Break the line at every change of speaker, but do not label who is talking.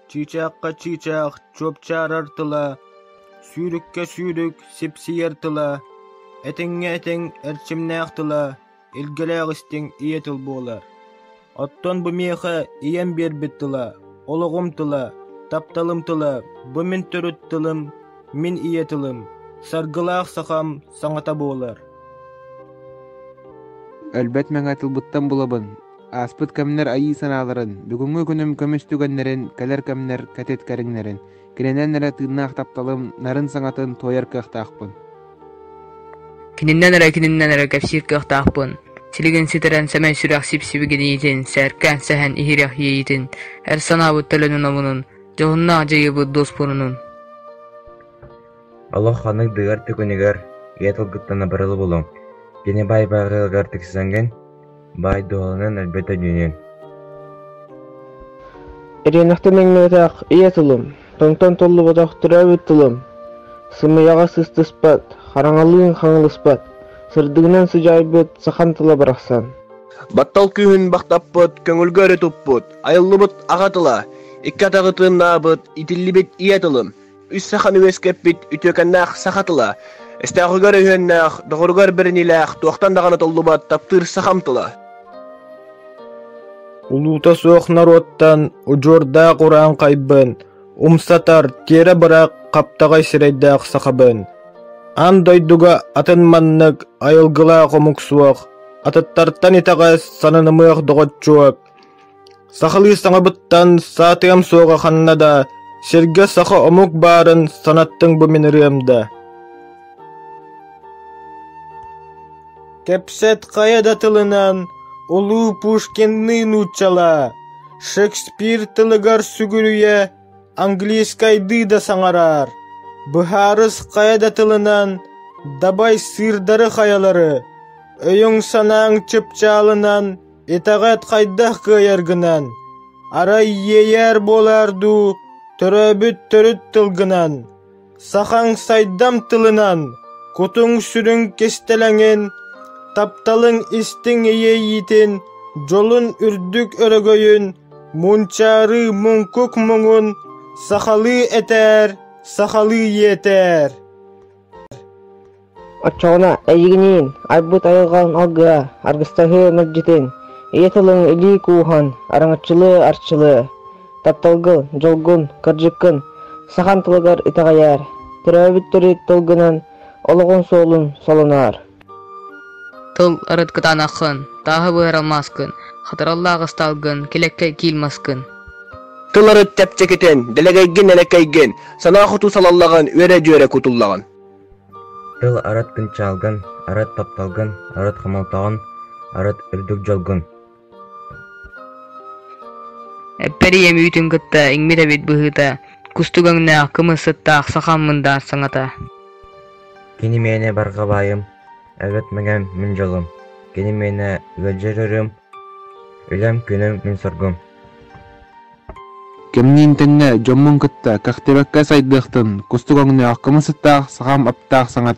Чыычаахха чыычаах чуопчаарар тыла, сүүрүккэ сүүрүк сипсийэр тыла, этиҥҥэ этиҥ эрчимнээх тыла, илгэлээх истиҥ ийэ тыл буолар. Оттон бу миэхэ ийэм биэрбит тыла, олоҕум тыла, тапталым тыла, бу мин төрүт тылым, мин ийэ тылым, саргылаах сахам саҥата буолар.
Өлбөт мэҥэ тылбыттан булабын, ааспыт кэмнэр айыы санааларын, бүгүҥҥү күнүм көмүс түгэннэрин, кэлэр кэмнэр кэтит кэриҥнэрин, кининэн эрэ тыыннаах тапталым нарын саҥатын туойар кыахтаахпын.
Кининэн эрэ кининэн эрэ кэпсиир кыахтаахпын, силигин ситэрэн сэмэй сүрэх сип-сибигиниитин, сээркээн сэһэн иһирэх иэйиитин, эр санаабыт төлөнүн омунун, дьоһуннаах дьайыыбыт дуоспурунун.
Олох ханнык дыгар түгэнигэр ийэ тылгыттан абыралы булуҥ, кини баай баарыгар тиксэҥҥин, баай дуоһаланан өлбөт өлүүнүн.
Ириэнэхтэн иҥнибэтэх ийэ тылым, тоҥтон толлубатах төрөөбүт тылым, сымыйаҕа сыстыспат, хараҥалыын хаҥалыспат, сырдыгынан сыдьаайбыт сахам тыла барахсан.
Баттал күүһүн бахтаппыт, көҥүлгэ өрө туппут, айыллыбыт аҕа тыла, икки атаҕы тыыннаабыт, итиллибит ийэ тылым, үс саханы үөскэппит үтүөкэннээх саха тыла, өстөөҕүгэр өһүөннээх, доҕоругар бэриниилээх, туохтан даҕаны толлубат таптыыр сахам тыла.
Улуута суох норуоттан удьуордаах урааҥхайбын, умсатар, тиэрэ бырах хаптаҕай сирэйдээх сахабын. Аан дойдуга атын маннык айылгылаах омук суох, атыттартан итэҕэс сананымыах доҕоччуок, Сахалыы саҥабыттан саатыам суоҕа ханна да, сиргэ саха омук баарын санаттыҥ бу мин ырыам да. Кэпсэт хайа да тылынан, улуу Пушкинныы нууччалаа, Шекспир тылыгар сүгүрүйэ, английскайдыы да саҥараар, быһаарыс хайа да тылынан, дабай сыырдары хайалары, өйүҥ-санааҥ чыпчаалынан Итэҕэт хайдах кыайаргынан, арай иэйээр буолаар дуу, төрөөбүт төрүт тылгынан, сахаҥ сайдам тылынан, кутуҥ-сүрүҥ кистэлэҥин, тапталыҥ истиҥ иэйиитин, дьолун үрдүк өрөгөйүн, мунчаарыы муҥкук муҥун сахалыы этээр, сахалыы иэтээр.
Оччоҕуна эйигиниин айбыт айылҕаҥ алгыа, аргыстаһыы мэлдьитин, ийэ тылыҥ илии кууһан, араҥаччылыы арчылыы, тапталгын, дьолгун, кырдьыккын сахан тылыгар итэҕэйээр, төрөөбүт төрүт тылгынан олоҕун суолун солоноор.
Тыл арыт кытаанаххын, тааһы быһар алмааскын, хатараллаах ыстаалгын, килэккэ киил маскын.
Тыл арыт чэпчэкитин, дэлэгэйгин элэкэйгин, санаа хоту салаллаҕын, үөрэ-дьүөрэ кутуллаҕын.
Тыл арыт кынчаалгын, арыт тапталгын, арыт хомолтоҕун, арыт үрдүк дьолгун.
Эппэр ийэм үүтүн кытта иҥмит эбит быһыыта, кустук өҥнөөх, кымыс сыттаах сахам мындаар саҥата.
Кини миэнэ барҕа баайым, өлбөт мэҥэм мин дьолум, кини миэнэ ыалдьар ыарыым, үлэм күнүм мин соргум.
Кэмниин тэҥҥэ дьоммун кытта кэхтибэккэ сайдыахтын, кустук өҥнөөх, кымыс сыттаах сахам аптаах саҥата.